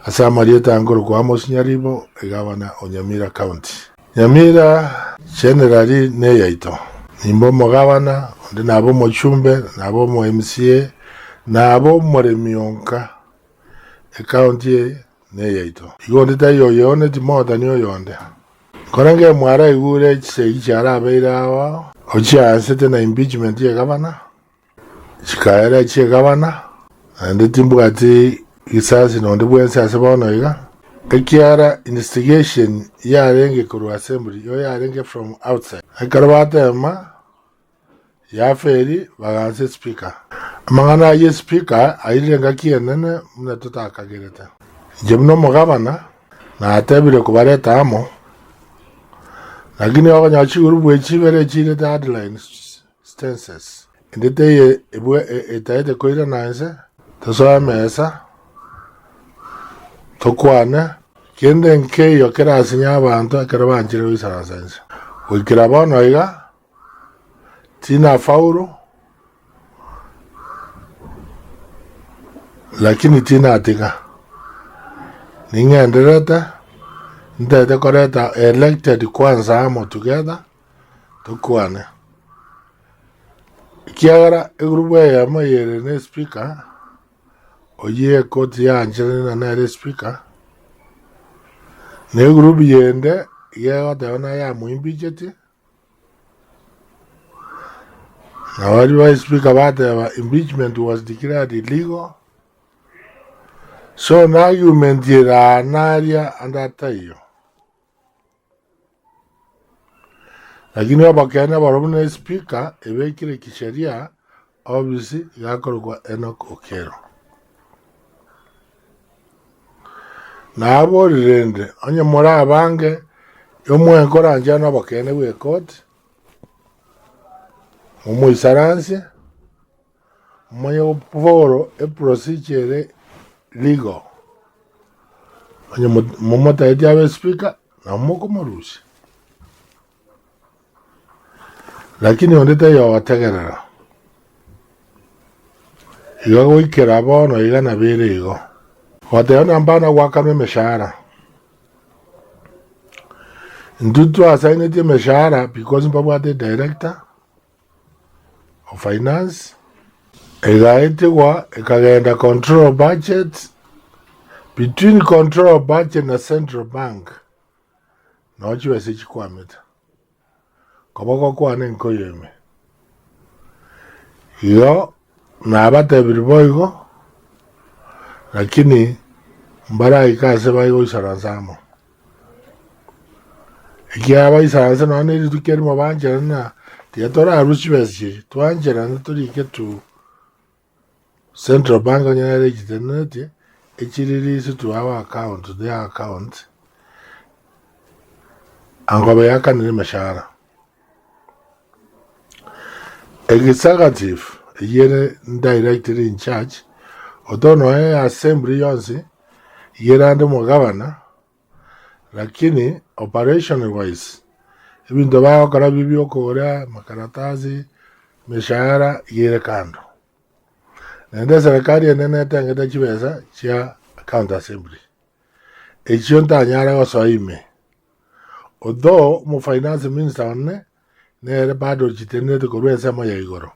Ase amarieta aya nkorokwa Amos Nyaribo, egavana o Nyamira County. Nyamira generally neyaito. Nimbe omogavana, onde nabe omochumbe, nabe omo MCA, nabe omoremi onka. Ecounty eye neyaito. Igo onde taiyo oyeoneti motani oyonde. Nkorenge mwaraigure chisegi chiarabeire ao ao, ochiaansete na impeachment y'egavana. Chikaera chi'egavana, naende timbwati gisasi nonde bwensi ase bono iga, ekiagera instigation yarenge korwa assembly, igo yarenge from outside. Ekero batema yaferi bagansa espeaker. Amang'ana ayio espeaker airire engaki enene buna totakagerete. Inche buna omogavana natebire kobareta amo, lakini okonyora chigurubu echi chibere chirete hardline. Stances. Ende teiyo ebwe etaete koirana inse, tosoe emesa, tokwane, kende nkeiyo kerasinye abanto ekero banchire goisaransa inse. Goikera bono iga, tinafaulu, lakini tinatiga. Ning'endererete, ntaete koreta elected kwanza amo together. Tokwane, ekiagera egurupu eyemo eyere ne speaker, oyio ekoti yaancherire ng'a nere speaker, na egurupu yende iga egoteba naye yamoimpicheti, na baria ba speaker bateba impeachment was declared illegal, so na argument ere aa naria ande ataiyo. Lakini obokeene borobwo buna espeaker ebekire kisheria ofisi igakorokwa Enock Okello. Naborire rende onye more abange omwenkoranchera nobokeene bwe court, momoisaransie, Momanye gofollow eprocedure ere legal. Onye momotebeti abe speaker, nabo mokomorusia. Lakini onde taiyo ogotegerera. Iga goikera bono iga nabo ere igo. Goteba ng'a mbana goakanwa emeshahara. Intwe twasaineti emeshahara because mbabwate edirector. of Finance, egaetigwa ekagenda Control Budget, between Control Budget na Central Bank noo chibesa chikwamete, koboko kwane nkoyo ime. Igo nabatebirie boigo, lakini mbaraike ase baigoisaransa amo. Ekiagera baisaranse nonya na erituko erimo bancherane ng'a tiga torarue chibesa chiria, twancherane torike to Central Bank onye nere echitenenetie, echirelease to our account, to their account, ango bayakanire emeshahara. Executive eyio ere directly in charge, oto nonya ya assembly yonsi, iga ere ande omogabana. Lakini operation wise, ebinto bagokora biria bia okogora amakaratasi, emeshahara, iga ere kando. Naende eserekari enene etengete chibesa chia county assembly, echio ntanyare gosoa ime, although omo finance minister one nere bado ochitenerete korwa ensemo ya igoro.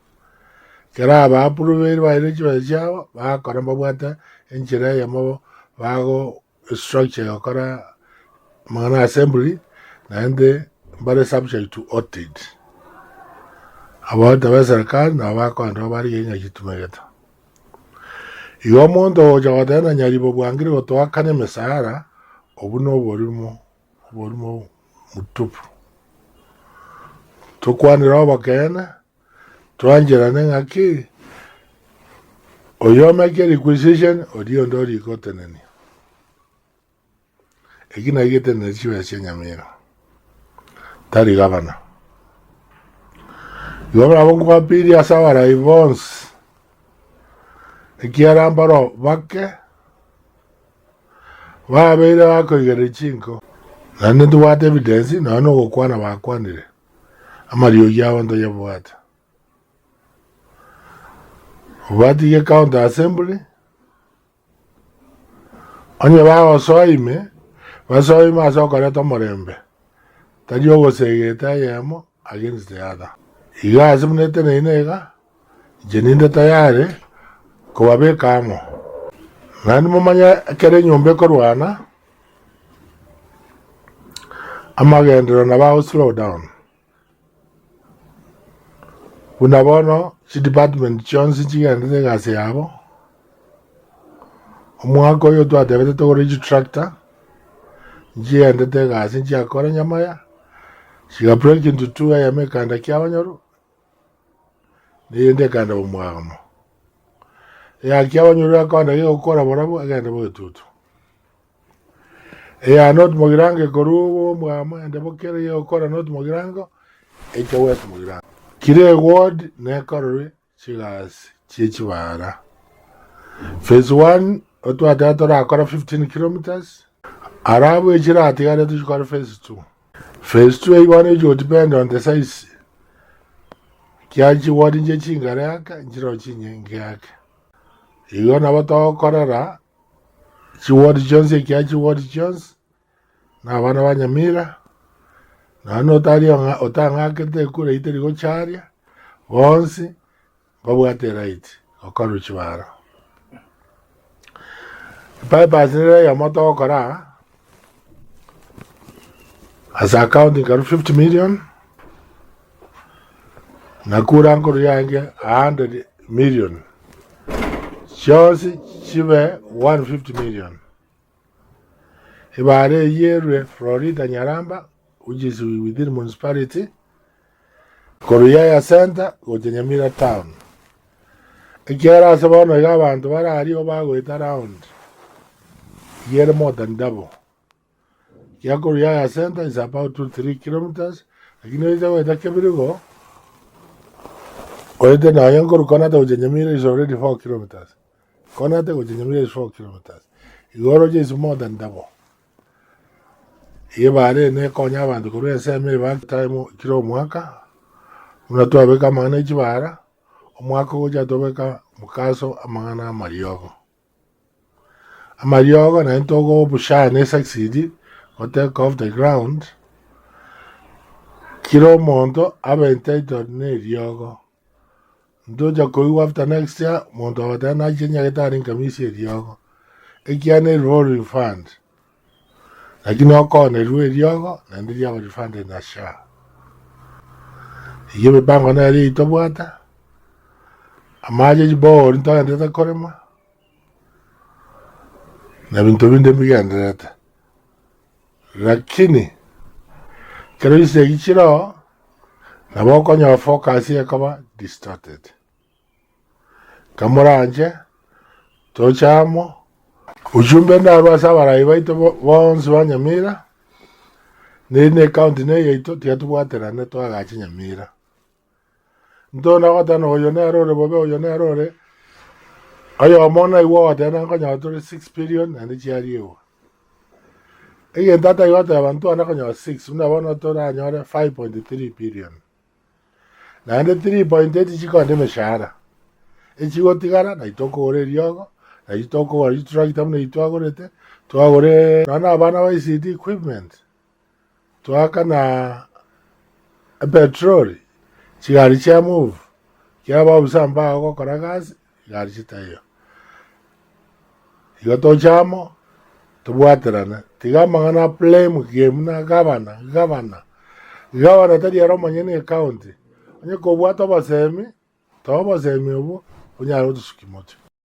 Ekero aba approve baire chibesa chiabo, bagokora mbabwate enchera eyemo bago Structure egokora amang'ana ya assembly naende mbare subject to audit. Abaauditor ba eserekari nabo bakoenda barigie ng'a chitumegete. Igo omonto ogocha goteba ng'a Nyaribo bwangire gotoakana emesara, obwo na oborimo, oborimo mutupu. Tokwanere obokeene. Twancherane ng'aki, oyomeke requisition, oria onde orike otenenia. Eki naki geteneneti chibesa chia nyamira, tari gavana. Igo nabo nkoapiria ase abarai bonsi, ekiagera mbaro bake, babeire bakoigereria chinko, naende ntobwate evidence, nonya na ogokwana bakwanire. Amariogi abo ntoyabwate. Obatige county assembly, Onye bagosoa ime, basoe ime ase okoreta omorembe, tari ogosegeta eyemo against the other. Iga ase buna eteneine iga, inche ninde tayari kobabeka amo. Naende momanye ekero enyomba ekorwana, amagenderero nabo ago slow down. Buna bono chidepartment chionsi chigenderete egasi yabo, omwaka oyo twatebete togore chitractor, nchigendete egasi nchiakora nyamaya, chiga break into two eyemo ekagenda kiabanyoru, na eyende ekagenda bomwagamo. Eya kiabanyoru ekogenda gegokora barabwo egende bogetutu. Eya North Mugirango ekorwa omwamo ende bokere egokora North Mugirango eche West Mugirango. Kira eward nekorerwe chigasi chie chibara. Phase one otwateba torakora 15 kilometres, arabwo echiratigare tochikore phase two. Phase two eywo bono echi depend on the size kia chiward nche chingare ake nchiroo chinyinge ake. Igo nabo togokorera Chiwodi chionsi ekiagera chiwodi chionsi na abana ba Nyamira, naende otari ong'a otang'akete ekura eyio teri gocharia, bonsi mbabwate eright gokorwa chibaro. Ebypass nere eyemo togokora aa, ase account nkarwa 50 million, na kura nkorwa yarenge 100 million, chionsi chibe 150 million. Ebara eyio erwe Florida Nyaramba which is within municipality, korwa Yaya Centre gocha Nyamira town. Ekiagera ase bono iga abanto bare aria igo bagoeta round, iga ere more than double. Ekiagera korwa Yaya Centre is about 2 3 kilometres, lakini oise goeta Kebirigo, oete nonya nkorwa Konate gochia Nyamira is already 4 kilometres. Konate gochia Nyamira is 4 kilometres. Igo oroche is more than double. Ebara eye nekonya abanto korwa ensemo eye back time kera omwaka, buna twabeka amang'ana e chibara, omwaka ogocha tobeka mokaso amang'ana amariogo. Amariogo naende togobushana ne succeed go take off the ground, kera omonto abe entitled na eriogo. Ntocha koigwa after next year, omonto agoteba nache nyagetari nkamisia eriogo, ekiagera ne revolving fund, lakini okoonerwa eriogo naende riaba refunded na SHA. Eyio emipango nere eyio tobwate, amache chiborehole ntogenderete korema, na binto binde mbigendererete. Lakini, ekero chisegi chiroo, nabo okonyora focus ekoba distorted. Kamoranche, toche amo, ujumbe ndarwe ase abarai baito bonsi ba Nyamira, neri ne ecounty ne eyaito, tiga tobwaterane toagache Nyamira. Ntona goteba ng'a oyo nere ore bobe, oyo nere ore, oyomo naigwe ogoteba ng'a nkonyora tore six billion naende chiariegwa. Egento atari goteba ntwane konyora six, buna bono toranyore 5.3 billion. Naende 3.8 chikogenda emeshahara, echigotigara naki tokogora eriogo, naki tokogora chitractor buna eki twagorete, twagore nonya na abana ba ICT equipment. Toakana epetroli, chigari chia move, ekiagera abaofisa mbagokora gasi, chigari chitaiyo. Igo toche amo, tobwaterane, tiga amang'ana a blame game na gavana, gavana, gavana tari ere omonyene ecounty, onye kobwate obosemi, toa obosemi obwo, onyare gotosukia motwe.